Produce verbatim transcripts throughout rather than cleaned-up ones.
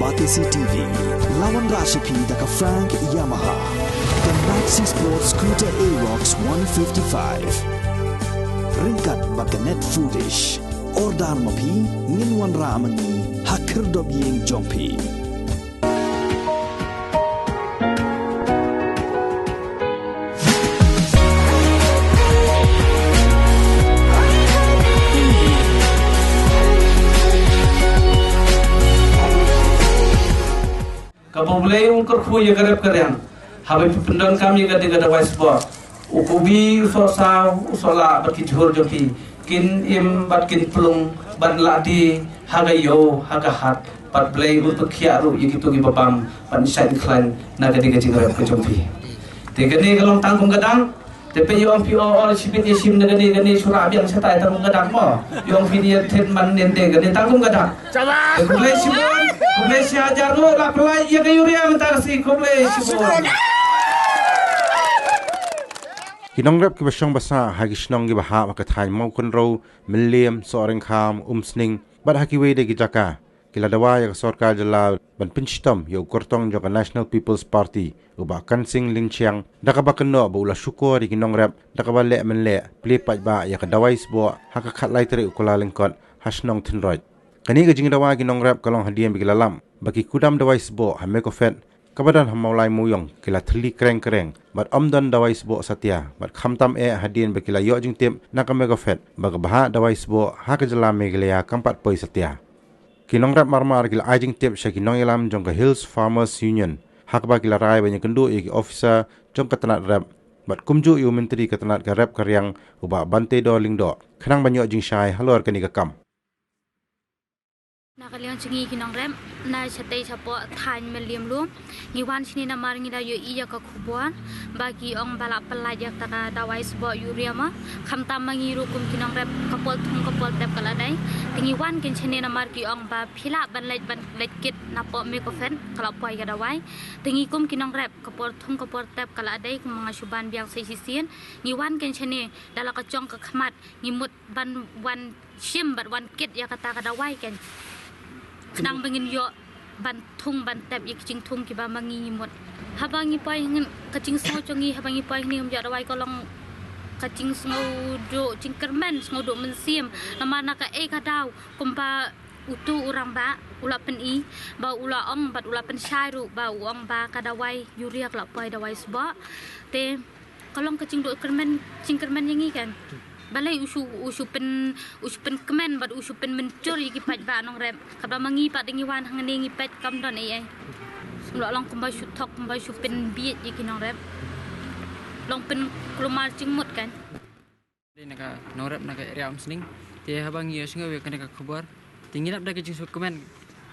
Batesi T V, la wanrah sha phi da ka Frank Yamaha, ka Maxi Sport Scooter Aerox one fifty-five. Ryngkat bad ka Net Foodish. Order ma phi, ngin wanrah ma ngi ha khyrdop ïing jong phi. Kaba U Blei un kyrkhu ïa ka rep ka riang. Haba phi pyndonkam ïa kane ka dawai sboh, u kubi, u sohsaw, u sohlah bad ki jhur jong phi kin im bad kin plung bad la die ha ka ïew ha ka hat, bad Blei un pynkhiah ruh ïa kito kiba bam ban shait khlaiñ na kane ka jingrep ka jong phi. Te kane ka long tang kum ka dak. Te phi ong phi, o, o, shibit ïa shim na kane, kane shu rah biang shatai tang kum ka dak mo. Phi ong phi ïa thied man nente kane tang kum ka dak. Te khublei shibun, khublei shihajar nguh, la pynlait ïa ka Urea mynta ka sngi, khublei shibun. Ki nongrep kiba shong ba sah ha ki shnong kiba hap ha ka thaiñ Mawkynrew, Mylliem, Sohryngkham, Umsning bad ha kiwei de ki jaka, ki la dawa ïa ka sorkar jylla ban pynshitom ïa u kyrtong jong ka National People's Party, u Bah Kansing Lynchiang, da kaba kynnoh ba u la shukor ïa ki nongrep da kaba leh mynleh plie paidbah ïa ka dawai sboh ha ka khatlai tarik u Kyllalyngkot ha shnong Thynroit. Kane ka jingdawa ki nongrep ka long hadien ba ki la lap ba ki kudam dawai sboh ha Mecofed kaba don ha Mawlai Mawiong ki la thylli kreng kreng bad ym don dawai sboh satia, bad khamtam eh hadien ba ki la ïoh jingtip na ka Mecofed ba ka bhah dawai sboh ha ka jylla Meghalaya kam pat poi satia. Ki nongrep marmar ki la ai jingtip sha ki nongïalam jong ka Hills Farmers Union, ha kaba ki la rai ban ïakynduh ïa ki officer jong ka tnat rep bad kumjuh ïa u Myntri ka tnat ka rep ka riang, u Bah Banteidor Lyngdoh, khnang ban ïoh jingshai halor kane ka kam. Na ka liang jong ngi ki nongrep na shatei shapoh thaiñ Mylliem Lum, ngi wan shane namar ngi la ïohi ïa ka khubor ba ki ong ba la pynlait ïa kata ka dawai sboh Urea mo. Khamtam ma ngi ruh kum ki nongrep ka por thung ka por tep ka la dei. Te ngi wan keiñ shane namar ki ong ba phi lah ban leit, ban leit kit napoh Mecofed ka la poi ka dawai. Te ngi kum ki nongrep ka por thung ka por tep ka la dei, kumba nga shu ban biang sa shisien. Ngi wan keiñ shane da la ka jong ka khmat, ngi mut ban wan shim bad wan kit ïa kata ka dawai keiñ, khnang ba ngin ïoh ban thung ban tep ïa ki jingthung kiba ma ngi ngi mut. Haba ngi poi hangne, ka jingsngew jong ngi haba ngi poi hangne ngim ïoh dawai ka long ka jingsngew duh jingkyrmen, sngew duh mynsiem. Namar na kaei ka daw kumba uto u rangbah u la pyni ba u la ong bad u la pynshai ruh ba u ong ba ka dawai Urea ka la poi dawai sboh. Te ka long ka jingduh kyrmen, jingkyrmen ïa ngi keiñ. Balei u shu, u shu pyn, u shu pynkmen bad u shu pynmynjur ïa ki paidbah nongrep. Katba ma ngi pat da ngi wan hangne ngi peit kam don ei ei. Sngewbha long kumba shu thok, kumba shu pynbieit ïa ki nongrep. Long pynkulmar jingmut keiñ. Dei na ka nongrep na ka area Umsning. Te haba ngi ïohsngew ïa kane ka khubor, te ngi dap da ka jingsngewkmen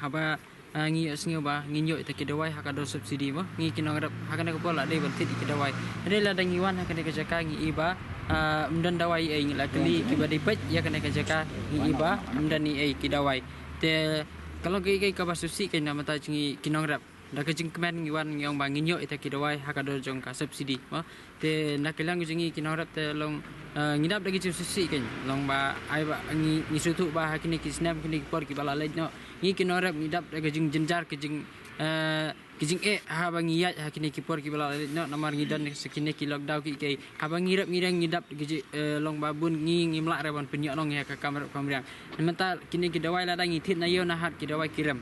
haba, ah, ngi ïohsngew ba ngin ïoh ïa ki dawai ha ka dor subsidy mo. Ngi ki nongrep ha kane ka por la dei ban thied ïa ki dawai. Hynrei lada ngi wan ha kane ka jaka ngi i ba, ah, ym don dawai ei, ngi la kylli kiba dei peit ïa kane ka jaka ngi i ba ym don ei ei ki dawai. Te ka long kaei kaei kaba sngewsih keiñ na bynta jong ngi ki nongrep. Da ka jingkmen ngi wan ngi ong ba ngin ïoh ïa ki dawai ha ka dor jong ka subsidy mo. Te na ka liang jong ngi ki nongrep te long, eh, ngi dap da ka jingsngewsih keiñ. Long ba ai ba ngi, ngi sngewthuh ba ha kine ki snem kine ki por kiba la leit noh, ngi ki nongrep ngi dap da ka jingjynjar ka jing, eh, ka jingeh haba ngi ïaid ha kine ki por kiba la leit noh, namar ngi don sa kine ki lockdown kiei kiei. Haba ngi rep ngi riang ngi dap da ka jing, eh, long ba bun ngi ngim lah re ban pynïoh nong ïa ka kam rep kam riang. Namar kine ki dawai lada ngi thied na ïew na hat ki dawai ki rem.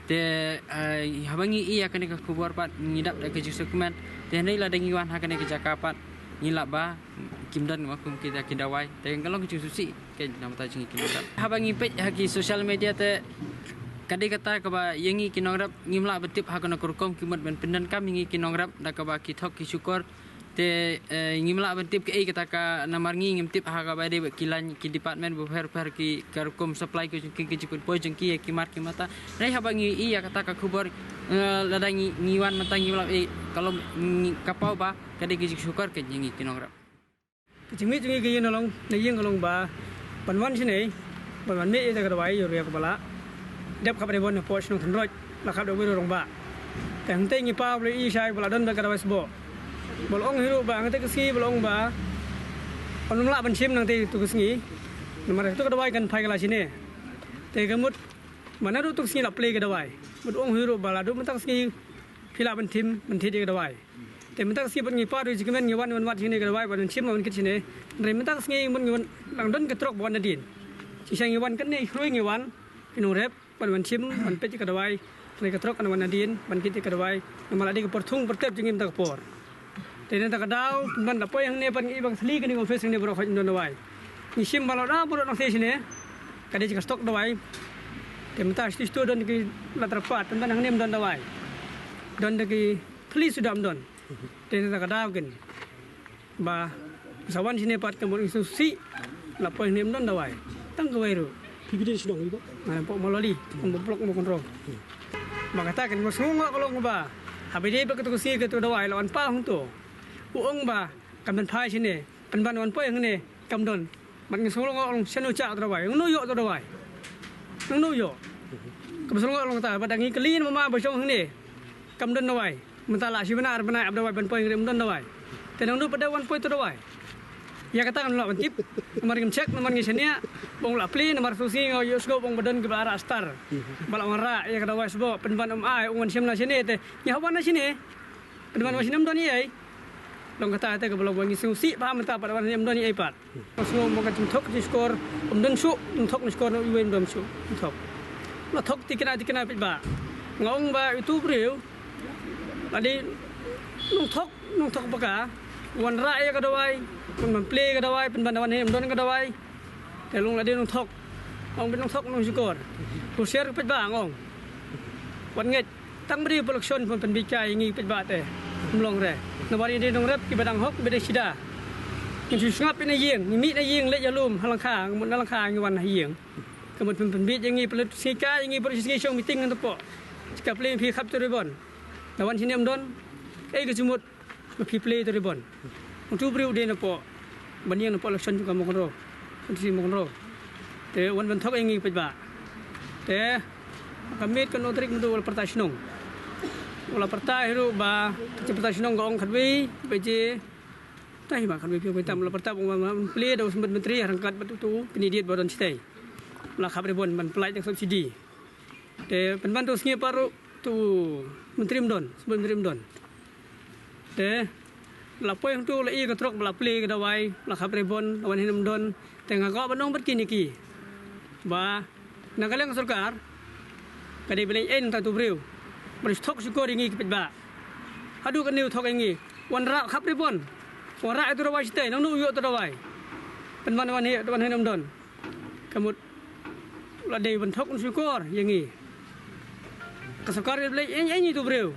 Te, eh, haba ngi i ïa kane ka khubor pat ngi dap da ka jingsngewkmen. Te hynrei lada ngi wan ha kane ka jaka pat ngi lap ba kim don ma kum kita ki dawai. Te ka long ka jingsngewsih keiñ na bynta jong ngi ki nongrep. Haba ngi peit ha ki social media te ka dei kata kaba ïa ngi ki nongrep ngim lah ban tip ha kano ka rukom ki mut ban pyndonkam ïa ngi ki nongrep da kaba ki thok ki shukor. Te, eh, ngim lah ban tip kaei kata ka, namar ngi ngim tip ha kaba dei bad ki lain ki department bapher bapher ki ka rukom supply ki jong ki, ki jingpynpoi jong ki ïa ki mat ki mata. Hynrei haba ngi i ïa kata ka khubor, eh, lada ngi, ngi wan mynta ngim lah, eh, ka long ngi ka paw ba ka dei ka jingshukor keiñ ïa ngi ki nongrep. Ka jingmih jong ngi ka ïing ka long, na ïing ka long ba ban wan shane ban wan mih ïa ka dawai Urea kaba la dep khapdei bun hapoh shnong Thynroit. La khapdei bun rangbah. Te hangtei ngi paw ba la i shai ba la don bad ka dawai sboh. Ba la ong hi ruh ba hangtei ka sngi ba la ong ba ym lah ban shim nangtei tu ka sngi. Namar tu ka dawai kan phai ka la shane. Te ka mut ba naduh tu ka sngi la plie ka dawai. Mut ong hi ruh ba la dei mynta ka sngi phi lah ban thied, ban thied ïa ka dawai. Te mynta ka sngi pat ngi pat ruh jingkmen ngi wan, wan wad shane ka dawai ban shim ban kit shane. Hynrei mynta ka sngi mut ngi wan, dang don ka trok ban wan nadien. Shisha ngi wan kane, khrui ngi wan, ki nongrep ban wan shim ban peit ïa ka dawai. Hynrei ka trok kan wan nadien ban kit ïa ka dawai. Namar la dei ka por thung por tep jong ngi mynta ka por. Te nangta ka daw, pynban la poi hangne pat ngi i ba ka thli kane ka office hangne baroh khoit ym don dawai. Ngi shim ba la da baroh nangta shane. Ka dei ka stock dawai. Te mynta shatu shatu don ki la tyrpad, pynban hangne ym don dawai. Don da ki thli suda ym don. Te nangta ka daw kin. Ba sa wan shane pat ka mut ngi sngewsih. La poi hangne ym don dawai. Tang kawei ruh. Phi phi dei shnong iba? Nga pok Mawlali, ong ba block Mawkynrew. Ba kata kan ba sngew nga ka long ba. Haba dei ba kata ka sngi kata ka dawai la wan pa hangto. U ong ba kan ban phai shane, pynban wan poi hangne kam don. Bad ngi sngew long long shano cha ka dawai. Ngno ïoh ka dawai. Ngno ïoh. Ka ba sngew long long ta bad ngi kylli na mama ba shong hangne. Kam don dawai. Mynta la shi bnai ar bnai ap dawai ban poi ngi rim don dawai. Te nangno pat da wan poi to dawai. Ïa kata ngam lah ban tip. Namar ngim check, namar ngi shaniah. Ba ong la plie, namar sngewsih nga ïohsngew ba ong ba don kiba la rah star. Ba la wanrah ïa ka dawai sboh, pynban ym ai, ong wan shim na shane te. Ngi hap wan na shane. Pynban wan shane ym don ei ei. Long kata te kaba long ba ngi sngewsih ba mynta pat wan shane ym don ei ei pat. Nga sngew ba ka jingthok jingshukor ym don shuh, jingthok jingshukor na iwei ym don shuh, jingthok. La thok tikna tikna peit ba. Nga ong ba itu briew la dei nongthok, nongthok ba ka wanrah ïa ka dawai, pynban plie ka dawai, pynban da wan hi ym don ka dawai. Te long la dei nongthok. Nga ong ba nongthok nongshukor. Husiar peit ba nga ong. Wat ngeit. Tang ba dei election pynbeit kai ïa ngi peit ba te. Ym long re. Namar ïa dei nongrep kiba dang hok kiba dei sida. Ngi shu sngap ïa na ïing, ngi mih na ïing leit ïalum ha lyngkha, ngi mut na lyngkha ngi wan ha ïing. Ka mut pynbeit ïa ngi pynlut sngi kai ïa ngi baroh shi sngi shong meeting ngan tepok. Shika plie phi khap to ribbon. Da wan shane ym don. Ei ka jingmut. Ba phi plie to ribbon. Utu briew u dei na pok ban ïeng na pok election jong ka Mawkynrew. Utu si Mawkynrew. Te wan ban thok ïa ngi peit ba. Te ka miet ka notrik mynta u la pyrta shnong. U la pyrta hi ruh ba ka jingpyrta shnong ka ong khatwei baje. Te hi ba khatwei phi ong tam u la pyrta ba ong ba plie da u symbat myntri ha ryngkat bad utu u candidate ba don shatei. U la khap ribbon ban pynlait da ka subsidy. Te pynban to sngi pat ruh tu myntri ym don, symbat myntri ym don. Te la poi hangtu la i ka trok ba la plie ka dawai, la khap ribbon, la wan hi ym don. Te nga kwah ban ong bad kine ki ba na ka liang ka sorkar ka dei ba leh ei nangta tu briew. Ba thok shukor ïa ngi ki paidbah. Haduh kane u thok ïa ngi. Wanrah khap ribbon. Wanrah ïa tu dawai shatei, nangno u ïoh tu dawai. Pynban wan hi, wan hi ym don. Ka mut la dei ban thok nongshukor ïa ngi. Ka sorkar ka leh ei ei ngi tu briew.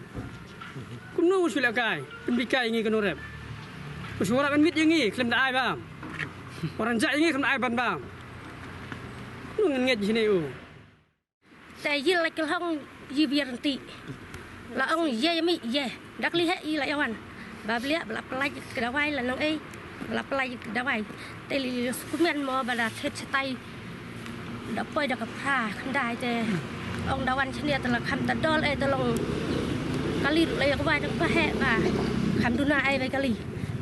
Kumno u shu lehkai pynbeit kai ïa ngi ka nongrep. U shu wanrah ban miet ïa ngi khlem da ai bam. Wanrah jah ïa ngi khlem da ai ban bam. Kumno ngan ngeit shane u. Te yi la kyllhong yi biar nti. La ong ye mi ye. Dak li he yi la yawan. Ba blia ba la pynlait ka dawai la nang ei. Ba la pynlait ka dawai. Te li li sukmen mo ba da thet shatai. Da poi da ka phra khyndai te. Ong da wan shane te la kham ta dol ei te long. Kali la ya ka wai da ka he ba. Kham duna ei ba kali.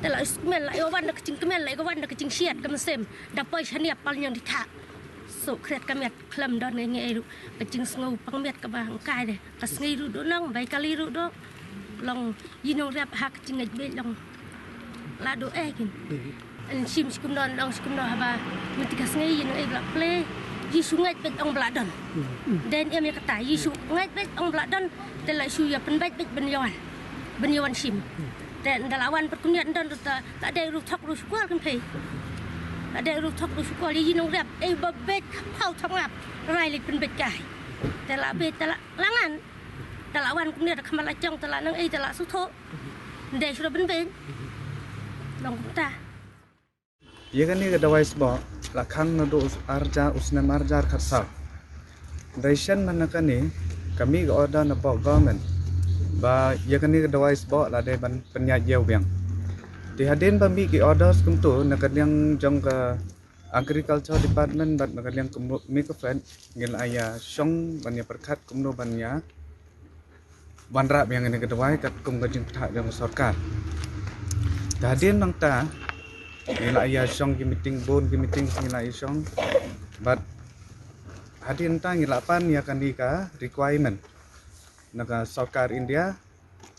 Te la sukmen la ya wan da ka jingkmen la ya ka wan da ka jingshiat ka mynsiem. Da poi shane pal nyang di thak. Suk khret ka miat. Khlem don ngi ngi ruh ka jingsngew pang miat kaba hangkai de ka sngi ruh do nang bai kali ruh do long yi nongrep ha ka jingngeit beit long la do eh kin. An shim shi kumno nang shi kumno haba mynta ka sngi yi nong ei ba la plie yi shu ngeit beit ong ba la don. Den em ya kata yi shu ngeit beit ong ba la don te la shu ya pynbeit beit ban yawan ban yawan shim. Te nda la wan pat kumne nda nda ta ta dei ruh thok ruh shukor kan phei. Ta dei ruh thok ruh shukor yi nongrep ei ba beit phaw thok ngap rai leit pynbeit kai. Te la beit te la langan. Te la wan kumne te kham la jong te la nang ei te la sutho. Ndei shu da pynbeit. Long kumta. Ïa kane ka dawai sboh la khang naduh arhajar u snem arhajar khatsaw. Dei shen man na kane ka mih ka order na pok government ba ïa kane ka dawai sboh la dei ban pynïaid ïa u biang. Te hadien ba mih ki orders kumto na ka liang jong ka agriculture department bad na ka liang ka MICOFED ngi la ïa shong ban ïa pyrkhat kumno ban ïa wanrah biang ïa kane ka dawai katkum ka jingpynthah jong ka sorkar. Te hadien nangta ngi la ïa shong ki meeting bun ki meeting ngi la ïa shong bad hadien nangta ngi la pan ïa kane ka requirement. na ka sorkar India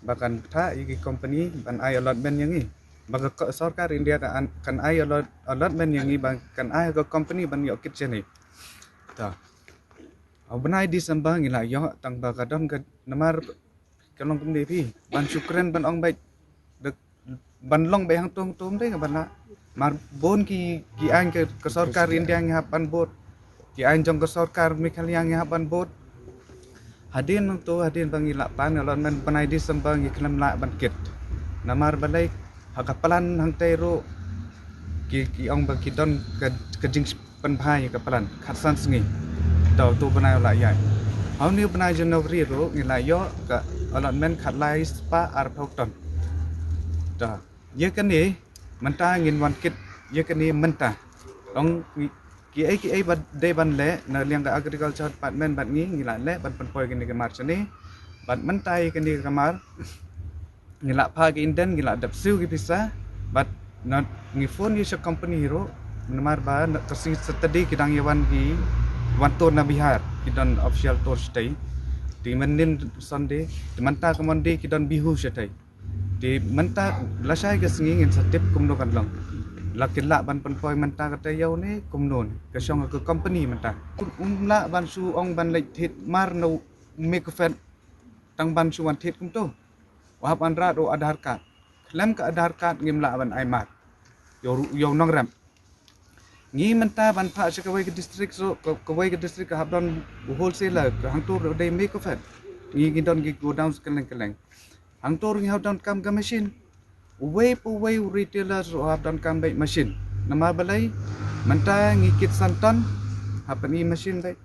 ba kan phah ïa ki company ban ai allotment ïa ngi. Ba ka ko-, sorkar India kan, kan ai allot-, allotment ïa ngi ba kan ai ka company ban ïoh kit shane. Ta. Ha u bnai December ngi la ïoh tang ba ka don ka namar ka long kumne phi. Ban shu kren ban ong beit. Dek ban long beit hangto hangto ym dei nga ban lah. Mar bun ki, ki aiñ ka, ka sorkar India ngi hap ban bud. Ki aiñ jong ka sorkar Meghalaya ngi hap ban bud. Hadien nangto hadien ba ngi lah pan allotment bnai December ngi khlem lah ban kit. Namar balei ha ka plan hangtei ruh ki, ki ong ba ki don ka, ka jing pynbha ïa ka plan khatsan sngi. Da uto u bnai u la ïaid. Ha une u bnai January ruh ngi la ïoh ka allotment khatlai spah arphew ton. Da ïa kane mynta ngin wan kit ïa kane mynta. Ong ki, kiei kiei ba dei ban leh na liang ka agriculture department bad ngi ngi la leh ban pynpoi kane ka mar shane. Bad mynta ïa kane ka mar ngi la phah ki inden, ngi la dep siew ki pisa, bad na ngi phone ïa sha company hi ruh, namar ba na ka sngi Saturday ki dang ïa wan ki wan tour na Bihar, ki don official tour shatei. Te mynnin Sunday, te mynta ka Monday ki don Bihu shatei. Te mynta lashai ka sngi ngin sa tip kumno kan long. La ki lah ban pynpoi mynta kata ïa une kumno ne ka shong ka company mynta. Um lah ban shu ong ban leit thied mar na u Mei Kofet tang ban shu wan thied kumto. U hap ban rat u Aadhaar card. Khlem ka Aadhaar card ngim lah ban ai mar ïa u, ïa u nongrep. Ngi mynta ban phah sha kawei ka district ruh, ka, kawei ka district ka hap don u wholesaler, ka hangto ruh dei Mei Kofet. Ngi, ngi don ki godown kylleng kylleng. Hangto ruh ngi hap don kam ka machine. Uwei pa uwei u retailer ruh hap don kam beit machine. Namar balei mynta ngi kit san ton hap pyni machine beit.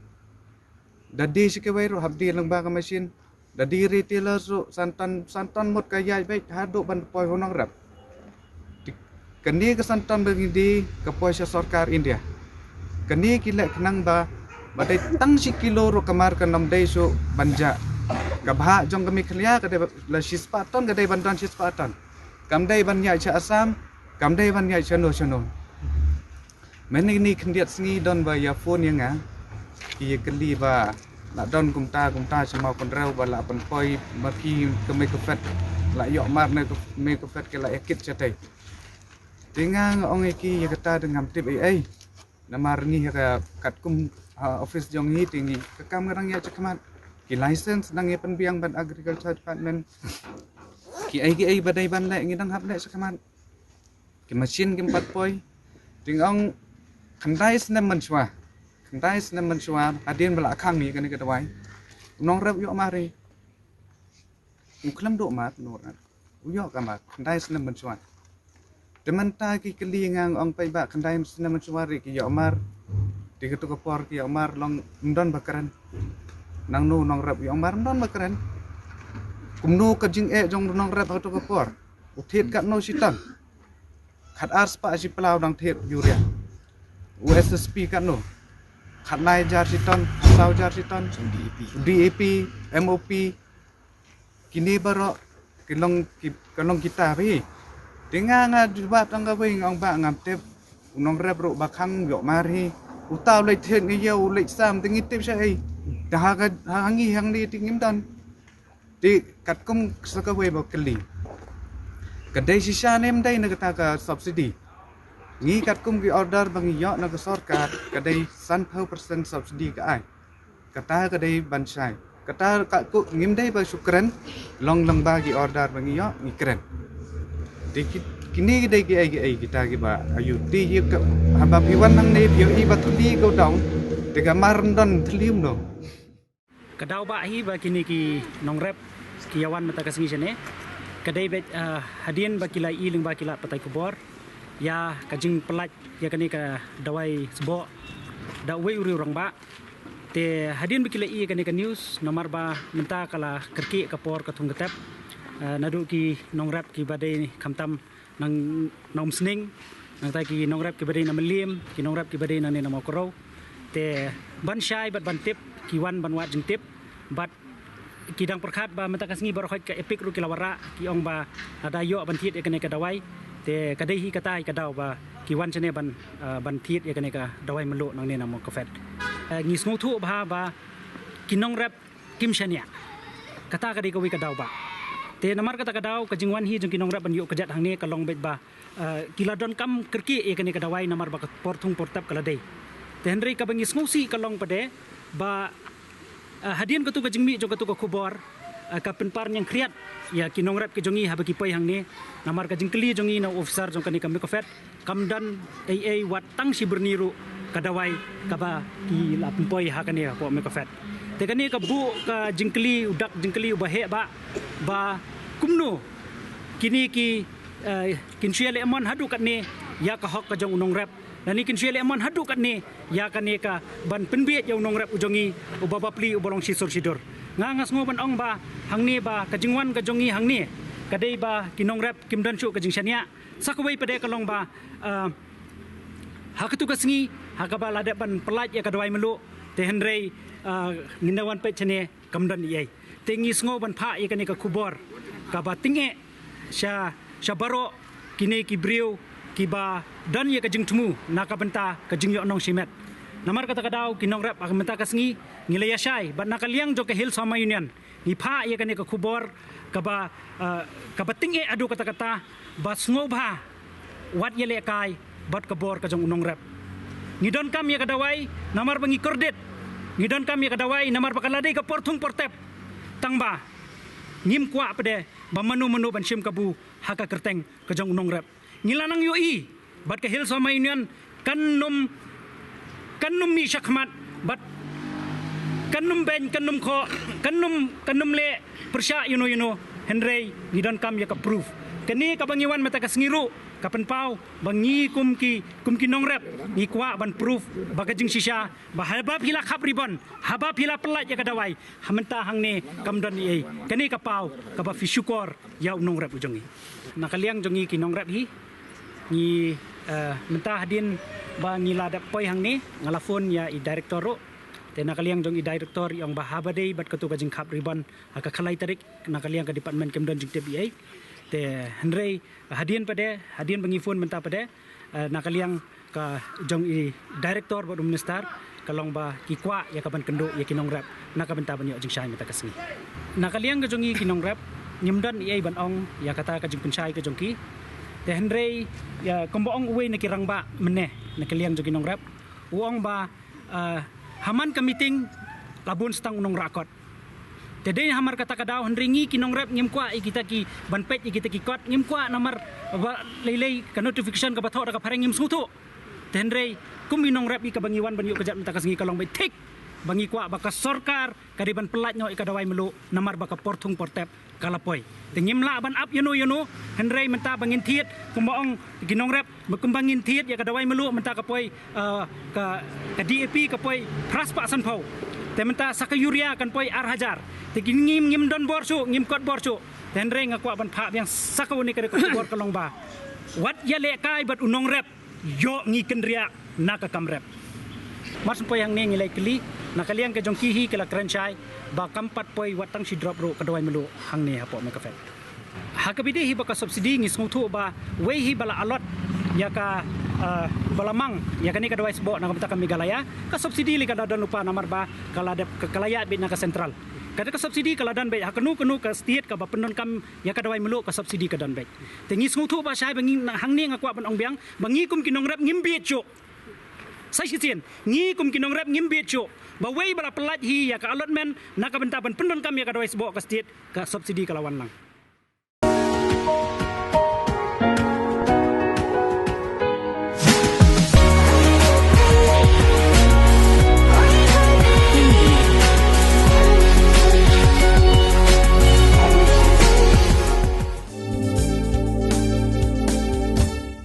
Da die sha kawei ruh hap die lyngba ka machine. Da die retailer ruh san ton, san ton mut ka ïaid beit haduh ban poi ha u nongrep. Te kane ka san ton ba ngi die ka poi sha sorkar India. Kane ki leh khnang ba, ba dei tang shi kilo ruh ka mar kan ym dei shuh ban jah. Ka bhah jong ka Meghalaya ka dei ba la shi spah ton, ka dei ban don shi spah ton. Kam dei ban ïaid sha Assam, kam dei ban ïaid shano shano. Mynne kine khyndiat sngi don ba ïa phone ïa nga, ki ïa kylli ba la don kumta kumta sha Mawkynrew ba la pynpoi ma ki ka Mei Kofet, la ïoh mar na ka Mei Kofet ki la ïa kit shatei. Te nga nga ong ïa ki ïa kata te ngam tip ei ei. Namar ngi ha ka katkum ha office jong ngi te ngi ka kam nga dang ïaid shakhmat. Ki license dang ïa pynbiang bad agriculture department. Kiei kiei ba dei ban leh ngi dang hap leh shakhmat. Ki machine kim pat poi. Te nga ong khyndai snem mynshuwa. Khyndai snem mynshuwa hadien ba la khang ïa kane ka dawai. U nongrep u ïoh mar hi. U khlem duh mar, u nongrep. U ïoh ka mar, khyndai snem mynshuwa. Te mynta ki kylli nga, nga ong peit ba khyndai snem mynshuwa ruh ki ïoh mar. Te kato ka por ki ïoh mar long ym don ba kren. Nangno u nongrep u ïoh mar ym don ba kren. Kumno ka jingeh jong u nongrep ha kato ka por. U thied katno shi ton. Khatar spah shi pla u dang thied urea. U S S P katno. Khatlai hajar shi ton, khatsaw hajar shi ton. U D A P. U D A P, M O P. Kine baroh ki long ki, ka long kita phi. Te nga nga jubab tang kawei nga ong ba ngam tip. U nongrep ruh ba khang u ïoh mar hi. Uta u leit thied ngi ïa u leit sam te ngi tip shaei. Te ha ka, ha ngi hangne te ngim don. Te katkum sa kawei ba kylli. Ka dei shisha ne ym dei na kata ka subsidy. Ngi katkum ki order ba ngi ïoh na ka sorkar ka dei sanphew percent subsidy ka ai. Kata ka dei ban shai. Kata ka ku ngim dei ba shu kren, long lyngba ki order ba ngi ïoh ngi kren. Te ki, kine ki dei kiei kiei kita kiba ayu. Te ïa ka, haba phi wan hangne phi ïohi ba thylli ka u daw. Te ka mar ym don thylli um no. Ka daw ba hi ba kine ki nongrep ki ïa wan mynta ka sngi shane. Ka dei beit, ah, hadien ba ki la i lyngba ki lad pathai khubor ïa ka jingpyllait ïa kane ka dawai sboh da uwei u riew rangbah. Te hadien ba ki la i ïa kane ka news namar ba mynta ka la kyrkieh ka por ka thung ka tep, eh, naduh ki nongrep kiba dei khamtam nang, na Umsning, nangta ki nongrep kiba dei na Mylliem, ki nongrep kiba dei nangne na Mawkynrew. Te ban shai bad ban tip ki wan ban wad jingtip bad ki dang pyrkhat ba mynta ka sngi baroh khoit ka EPIC ruh ki la wanrah, ki ong ba lada ïoh ban thied ïa kane ka dawai te ka dei hi kata hi ka daw ba ki wan shane ban, ah, ban thied ïa kane ka dawai mluh nangne na Mawkynrew. Eh, ngi sngewthuh bha ba ki nongrep kim shaniah. Kata ka dei kawei ka daw ba. Te namar kata ka daw ka jingwan hi jong ki nongrep ban ïoh kjat hangne ka long beit ba, eh, ki la donkam kyrkieh ïa kane ka dawai namar ba ka por thung por tep ka la dei. Te hynrei kaba ngi sngewsih ka long pat de ba, eh, hadien katu ka jingmih jong katu ka khubor, eh, ka pynpar ñiangkhriat ïa ki nongrep ki jong ngi haba ki poi hangne, namar ka jingkylli jong ngi na u officer jong kane ka MICOFED kam don ei ei wat tang shi byrni ruh ka dawai kaba ki la pynpoi ha kane hapoh MICOFED. Te kane ka buh ka jingkylli, u dak jingkylli uba heh ba, ba kumno kine ki, eh, kin shu ïaleh mon haduh katne ïa ka hok ka jong u nongrep, lane kin shu ïaleh mon haduh katne ïa kane ka ban pynbiej ïa u nongrep u jong ngi uba bapli uba long shisur shidur. Nga nga sngew ban ong ba hangne ba ka jingwan ka jong ngi hangne ka dei ba ki nongrep kim don shuh ka jingshaniah. Sa kawei pat de ka long ba, ah, ha katu ka sngi ha kaba la dep ban pyllait ïa ka dawai mluh, te hynrei, ah, ngin da wan peit shane kam don ei ei. Te ngi sngew ban phah ïa kane ka khubor kaba tyngeh sha, sha baroh kine ki briew kiba don ïa ka jingthmu na ka bynta ka jingïoh nong shimet. Namar kata ka daw ki nongrep ha ka mynta ka sngi ngi la ïashai bad na ka liang jong ka Hill Sohma Union ngi phah ïa kane ka khubor kaba, eh, kaba tyngeh haduh katta katta ba sngewbha wat ïalehkai bad ka bor ka jong u nongrep. Ngi donkam ïa ka dawai namar ba ngi kordit. Ngi donkam ïa ka dawai namar ba ka la dei ka por thung por tep. Tang ba ngim kwah pat de ba mano mano ban shim kabu ha ka kyrteng ka jong u nongrep. Ngi la nang ïohi bad ka Hill Sohma Union kan nym, kan nym mih shakhmat bad kan nym beiñ, kan nym khoh, kan nym, kan nym leh pyrshah ïano ïano. Hynrei ngi donkam ïa ka proof. Kane kaba ngi wan mynta ka sngi ruh ka pynpaw ba ngi kum ki, kum ki nongrep ngi kwah ban proof ba ka jingshisha ba haba phi la khap ribon, haba phi la pyllait ïa ka dawai, ha mynta hangne kam don ei ei. Kane ka paw kaba phi shukor ïa u nongrep u jong ngi. Na ka liang jong ngi ki nongrep hi ngi, eh, mynta hadien ba ngi la dep poi hangne nga la phone ïa i director ruh. Te na ka liang jong i director i ong ba haba dei bad katu ka jingkhap ribon ha ka khatlai tarik na ka liang ka department kim don jingtip ei ei. Te hynrei hadien pat de, hadien ba ngi phone mynta pat de, eh, na ka liang ka jong i director bad u minister ka long ba ki kwah ïa ka ban kynduh ïa ki nongrep na ka bynta ban ïoh jingshai mynta ka sngi. Na ka liang ka jong ngi ki nongrep ngim don ei ei ban ong ïa kata ka jingpynshai ka jong ki. Te hynrei ïa kumba ong uwei na ki rangbah mynne na ka liang jong ki nongrep, u ong ba, eh, ha man ka meeting la bun stang u nongrah kot. Te dei namar kata ka daw hynrei ngi ki nongrep ngim kwah ïa kita ki ban peit ïa kita ki kot, ngim kwah namar ba lei lei ka notification kaba thoh da ka phareng ngim sngewthuh. Te hynrei kum i nongrep i kaba ngi wan ban ïoh kjat mynta ka sngi ka long ba thik ba ngi kwah ba ka sorkar ka dei ban pyllait noh ïa ka dawai mluh namar ba ka por thung por tep ka la poi. Te ngim lah ban ap ïano ïano, hynrei mynta ba ngin thied kumba ong ki nongrep, kumba ngin thied ïa ka dawai mluh mynta ka poi, eh, ka, ka D A P ka poi phra spah sanphew. Te mynta sa ka urea kan poi ar hajar. Te ki ngim, ngim don bor shuh, ngim kot bor shuh. Te hynrei nga kwah ban phah biang sa kawei ka dei ka khubor ka long ba wat ïalehkai bad u nongrep. Ïoh ngi kynriah na ka kam rep. Mar shu poi hangne ngi la ïakylli na ka liang ka jong ki hi ki la kren shai ba kam pat poi wat tang shi drop ruh ka dawai mluh hangne hapoh MICOFED. Ha kaba ïadei hi bad ka subsidy ngi sngewthuh ba wei hi ba la allot ïa ka, eh, ba la mang ïa kane ka dawai sboh na ka bynta ka Meghalaya. Ka subsidy lei ka la don lypa namar ba ka la dep ka, ka la ïaid beit na ka central. Kata ka subsidy ka la don beit ha kano kano ka state kaba pyndonkam ïa ka dawai mluh ka subsidy ka don beit. Te ngi sngewthuh ba shai ba ngi na, hangne nga kwah ban ong biang ba ngi kum ki nongrep ngim bieit shuh. Sa shisien ngi kum ki nongrep ngim bieit shuh ba wei ba la pyllait hi ïa ka allotment na ka bynta ban pyndonkam ïa ka dawai sboh ka state ka subsidy ka la wan lang.